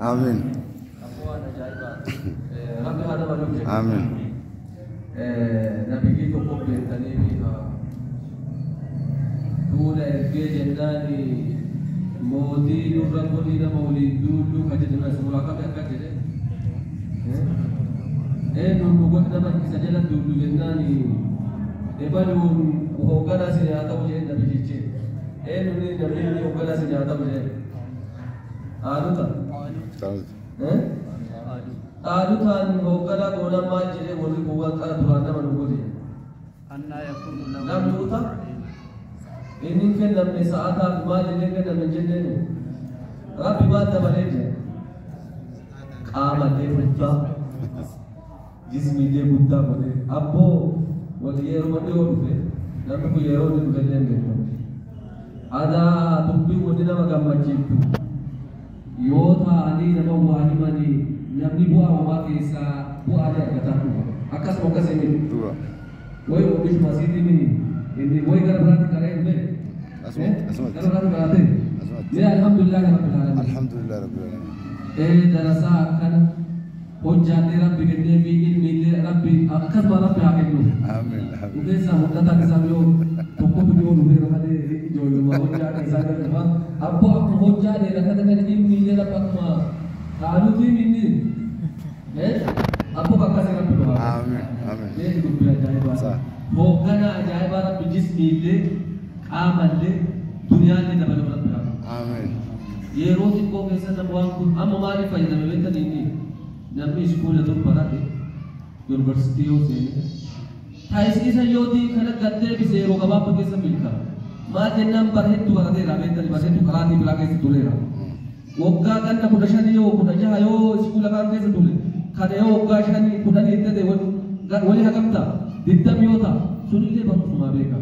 Amiin. Abboo waan ajaa'ibaati. Rabbi haa dabalu jedhe. Amiin. Nabiyyi tokko beektanii beekaa. Duula ergee jennaan mootii nurra godhii nama waliin duullu ka jedhu suuraa kamii akka jedhe. Eenyuun nu godhi nama isa jala duullu jennaan ebaluun hoogganaa si haa ta'u jedhe nabiyyichi. Eenyuun namni inni hoogganaa si haa ta'u jedhe. Haaluta. Xaalutaan hoogganaa goonaan maal jedhee warri kuuwwan qara duraan nama nu godhe. Namni uta inni hin kennamne sa'aataaf maal illee kennamne jenneen rabbi maal dabalee jedhe. Qaamallee guddaa jismiillee guddaa godhe abboo wal yeroo dhiyoo dhufe namni kun yeroo inni dhufe illee hin beekamu. Adaa dubbii wanni nama gammachiiftu yoo taa'anii nama waa himanii namni bu'aa homaa keessaa bu'aa ni argataa dhufa. Akkasuma akkasii miti. Dura. Wayi oomishuma asiitii miti. Inni wayi gara biraatti qaree dhufe. Asumatti, asumatti. Gara biraatti qaraatee. Asumatti. Mee alhamdulillahi rabbil alamin. Alhamdulillah rabbil alamin. Darasaa akkana hojjaallee rabbi kennee fi ilmi illee rabbi akkasuma rabbi haa kennu. Amiin. Nu keessaa mul'ataa isaa yoo tokkotu yoo dhufeera malee ijoollummaa hojjaa isaa gara dhufa. Abboo akkuma hojjaa dheera kana kan ilmi illee rabbi akkuma haaluutiin inni. Abboo akkasii rabbi dhufa. Amiin. Amiin. Mee dubbii ajaa'ibaa. Sa. Hoogganaa ajaa'ibaa rabbi jismi illee qaama illee duniyaallee dabaluu rabbi haa kennu. Amiin. Yeroo xiqqoo keessa waan kun amma maaliif fayyadame beektanii inni namni iskuula dur barate yuunivarsiitii yoo seene taayisiisa yootii kana gattee bise yeroo gabaabaa keessa milkaa maal jennaan bara hedduu barateera beektanii bara hedduu karaatii biraa keessa tureera. Waggaa ganna 15 yoo 16 yoo iskuula kaan keessa ture kana yoo waggaa 5 10 ta'e walii hagamta 20 yoo ta'a sunillee barumsumaa beeka.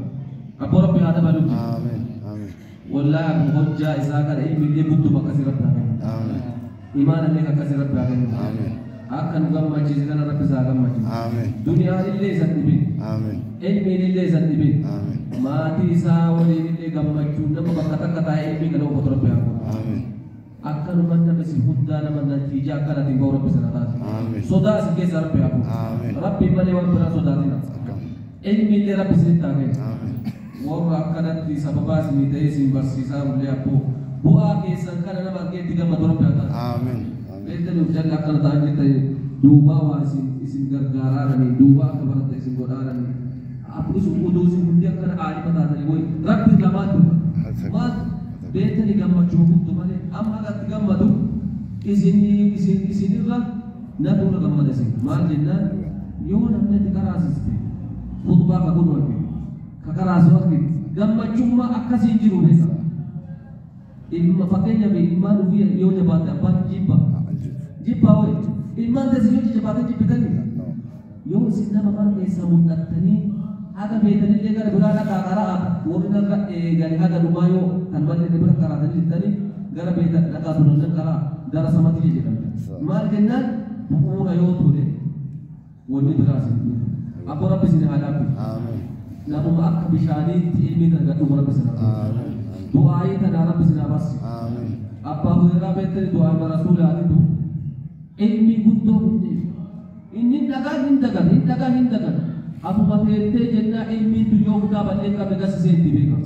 Abboo rabbi haa dabaluuti. Amiin. Amiin. Wallahi akkuma hojjaa isaa kana ilmi illee gudduma akkasii rabbi haa kennu. Amiin. Imaana illee akkasii rabbi haa kennu. Amiin. Akka nu gammachiise kana rabbi isaa gammachiise. Amiin. Duniyaan illee isa dhibin. Amiin. Ilmiin illee isa dhibin. Amiin. Maatii isaa waliin illee gammachuun nama bakka takka taa'ee ilmii kana uffatu rabbi haa godhu. Amiin. Akkanuma nama si hundaa nama natiijaa akkanaatiin bahu rabbi sana taasise. Amiin. Sodaa isin keessa rabbi haa godhu. Amiin. Rabbi malee waan biraa sodaatina. Akkam. Ilmi illee rabbi isinitti haa kennu. Amiin. Warra akkanatti sababaa isinii ta'ee isin barsiisaa bullee abboo bu'aa keessan kana nama argeetti gammadu rabbi haa taasisu. Amiin. Amiin. Beektanii of jala akkana ta'an jirtan duubaa waa isin isin gargaaraaranii duubaa akka baratta isin godhaaranii isin uduu isin hundi akkana aalima taatanii wayi rabbi lamaan dura. Maal beektanii gammachuu guutuu malee amma akkatti gammadu isin isin isinirra na dura gammada isin maal jennaan yoo namni ati karaasiste khutbaa ka godhu argite ka karaasu argite gammachummaa akkasiin jiru beeka. Ilma fakkeenyaaf ilmaan ofii yoo jabaatte abbaan jibba. Jibba wayi ilmaan teessi yoo jabaate jibbitanii yoo isin nama kana keessaa mul'attanii haga beetanillee gara biraa dhaqaa qaraa warri narra eegani haga dhumaa yoo kan malee bira karaatanii jettanii gara beetan dhaqaa turan karaa gara samatti jedhamte. Maal jennaan bu'uura yoo ture wanni biraa isin abboo rabbi isin haa laaffisu. Amiin. Namuma akka bishaaniitti ilmi kana gadhuuf rabbi isin haa Amiin. Du'aayii tanaa rabbi isin haa barsiisu. Amiin. Abbaa Hureyraa beektanii du'aa rasuulaatitu ilmi guddoo hin inni dhagaa hin dagan hin dhagaa hin dagan asuma teettee jennaa ilmiin tu yoo kutaa bal'ee qabe gasisee itti beeka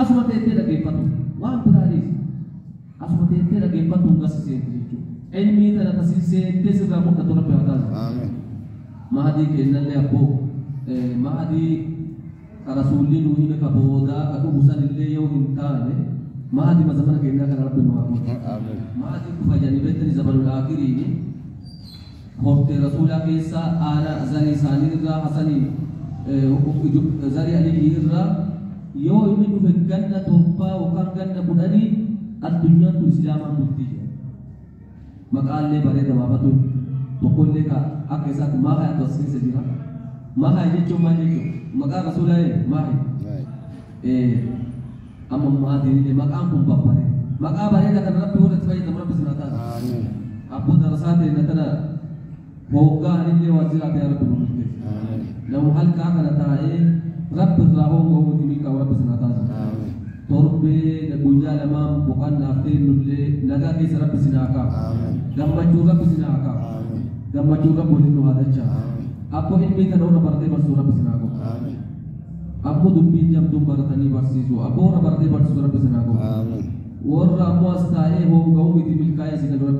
asuma teettee dhaggeeffatu waan biraadhiis asuma teettee dhaggeeffatu hin gasisee itti jechuudha ilmii tana tasiseettee sirraa mul'atu rabbi haa taasisu. Amiin. Mahadii kennallee abboo mahadii ka rasuulli nuu hime ka boodaa ka dhufu sanillee yoo hin taane mahadii mazamana kennaa kana rabbi nu haa godhu. Amiin. Mahadii dhufa jedhanii beektanii zamanul aakiriini hortee rasuulaa keessaa aanaa zarii isaanii irraa hasanii zarii aliyyi irraa yoo inni dhufe ganna 7 yookaan ganna 10 addunyaan tu islaamaan bultii jedha. Maqaallee bareeda baafatu tokkollee ka akka isaatti maahaa as keessa jira. Maahaa jechuun maal jechuun maqaa rasuulaa maahi. Amma maadiin maqaan kun babbareeda. Maqaa bareeda kana rabbi warra itti fayyadamu rabbi sinaa taasisu. Amiin. Abboo darasaa ta'e tana hoggaa anillee waajjira ta'e rabbi nu milkeesse. Amiin. Namu halkaa kana taa'ee rabbi irraa hoogoo nuti milkaa'u rabbi sinaa taasisu. Amiin. Torbee guyyaa lamaan boqonnaaf ta'e nullee nagaa keessa rabbi sinaa kaa'u. Amiin. Gammachuu Rabbi isin haa kaa'u. Amiin. Gammachuu Rabbi waliin nu haa dachaa. Amiin. Abbo ilmii tana warra baratee barsiisu Rabbi isin haa godhu. Amiin. Ammoo dubbiin jabduun baratanii barsiisu. Abbo warra baratee barsiisu Rabbi isin haa godhu. Amiin. Warra ammoo as taa'ee hoonga'uu miti milkaa'ee asii kan Rabbi